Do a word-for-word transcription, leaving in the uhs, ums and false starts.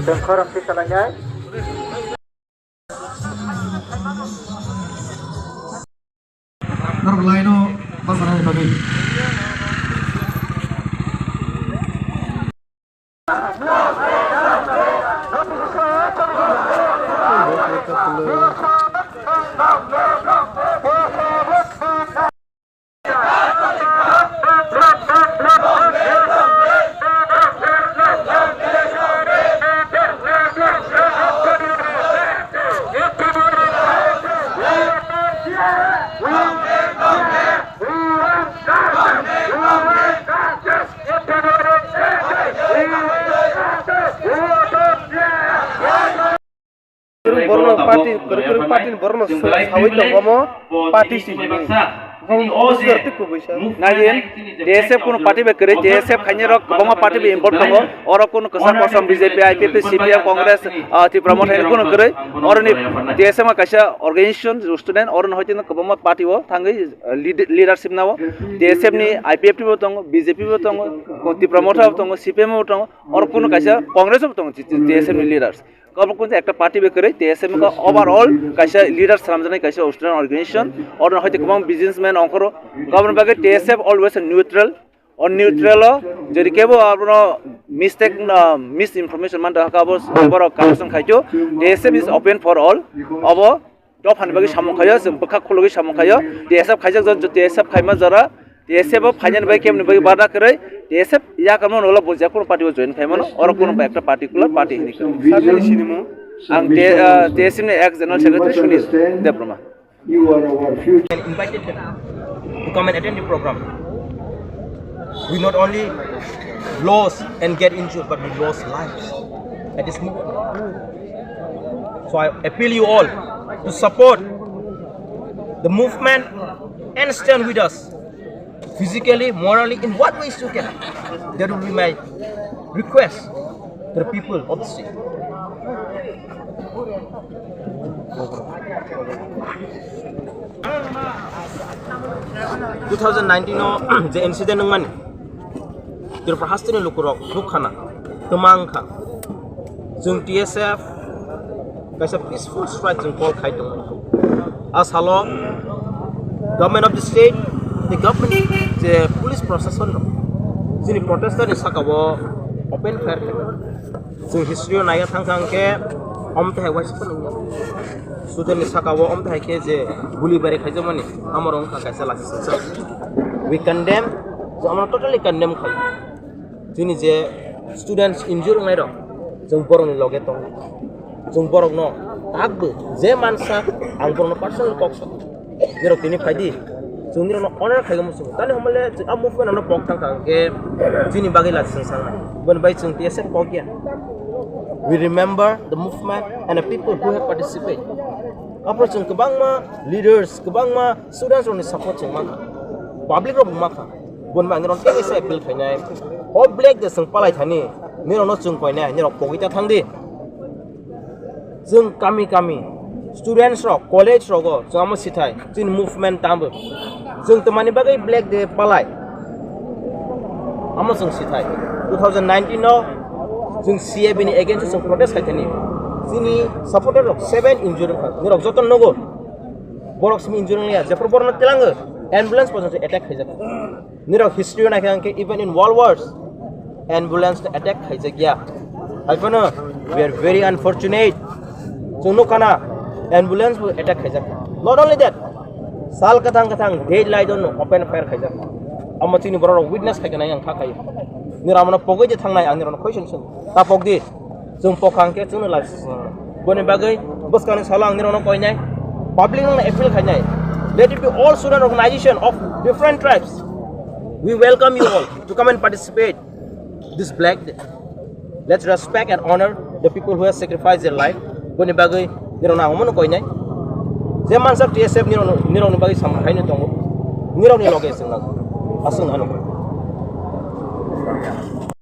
Tengkhorang twi salainai. Norok line-o bachalaini bagwi. Borno party, kwrwi kwrwi party ni borno sawi tongo, omo party si hwnwi. Nagin, T S F kunu party bai kwrwi, T S F khainai rok kwbangma party bai involve tongo, oro kunu kwchak kosom B J P, I P F T, C P M, Congress, ah, Tipra Motha kunu kwrwi, oroni T S F kaisa organization, student, oroni hoitino kwbangma party o thangwi, ah, lead-, leadership nao, T S F ni I P F T bo tongo, B J P bo tongo, Tipra Motha bo tongo, C P M bo tongo, oro kunu kaisa Congress bo tongo, T S F ni leaders. Obo kunu ekta party bai kwrwi, T S F wngkha overall kaisa leader swnamjaknai kaisa student organization. Oro hai kwbang businessman ongkhoro. Aboni bagwi T S F always neutral. O neutral o jodi kebo abono mistake, uh, misinformation manta haka abo borok corruption khaito. T S F is open for all. Obo dophani bagwi samung khaio, chwng bwkha khulugwi samung khaio. T S F khaijak jora, T S F khaima jora, T S F bo phainani bai kemni bai bada kwrwi, T S F yakarmano ulo bo jephuru party o join khaimano, oro kuno ekta particular party hini kwrwi. Sakni sinimo? Ang T-, ah, T S F ni ex general secretary Sunil Debbarma. You are our future. And invited them to come and attend the program. We not only lost and get injured, but we lost lives at this moment. So I appeal you all to support the movement and stand with us physically, morally, in what ways you can. That will be my request to the people of the state. Two thousand nineteen o je incident wngmani, Tripura hasteni lukurok dukha na twmang kha. Chwng T S F kaisa peaceful strike chwng call khai tongo. A salo government of the state, the government je police proshashan rok chini protester ni saka o open fire khai. Chwng history o naiya thang thang khe, omo tei hai waisa phano wngya. Student ni saka o omo tei hai khe je guli bari khaijakmani, amo rok wngkha kaisa lachi sengsa. We condemn, je omo totally condemn khai. Chini je students injure wngnai rok, chwng borok ni loge tongo. Chwng borok no tak bo je mansa, ang borok no personal kok sa. Nirok tini phaidi, chwng nirok no honor khaigwi muchungo. Tani hwnba le chwng a movement ano pok thang thang khe chini bagwi lachi sengsa wngnai. Boni bai chwng T S F pok ya. We remember the movement and the people who have participated. Aphuru chwng kwbangma leaders, kwbangma students rokni support chwng mankha, public rok bo mankha. Boni bai ang nirok tei kaisa appeal khainai, o black day chwng palai thani, nirok no chwng koinai, nirok pogwi ta thang di. Chwng kami kami, students rok, college rogo chwng amo sithai, chini movement tamo. Chwng twmani bagwi black day palai. Amo chwng sithai. Two thousand nineteen no chwng C A B ni against o chwng protest khai thani. Chini supporter rok seven injured wngkha. Nirok joto nogo. Borok simi injured wngya. Jephru borokno tilango ambulance porjonto attack khaijak. Nirok history o naikha hwnkhe even in World Wars ambulance no attack khaijakya. Haiphano, we are very unfortunate. Chwng nukha na, ambulance bo attack khaijak. Not only that, sal kwthang kwthang daylight o no open fire khaijak. Amo chini borok rok witness khaikha nai ang kha khaio. Nirok amano pogwi de thangnai, ang nirok no question swngo. Ta pok di. Chwng pokha hwnkhe chwngno lachi swngo. Boni bagwi bwskangni salo ang nirok no koinai. Public no appeal khainai. Let it be all student organization of different tribes. We welcome you all to come and participate this black day. Let's respect and honor the people who have sacrificed their life. Boni bagwi nirok no ang omono koinai. Je mansak T S F nirok no, nirok ni bagwi samung khaino tongo. Nirok ni loge chwng nang. Aswk ano.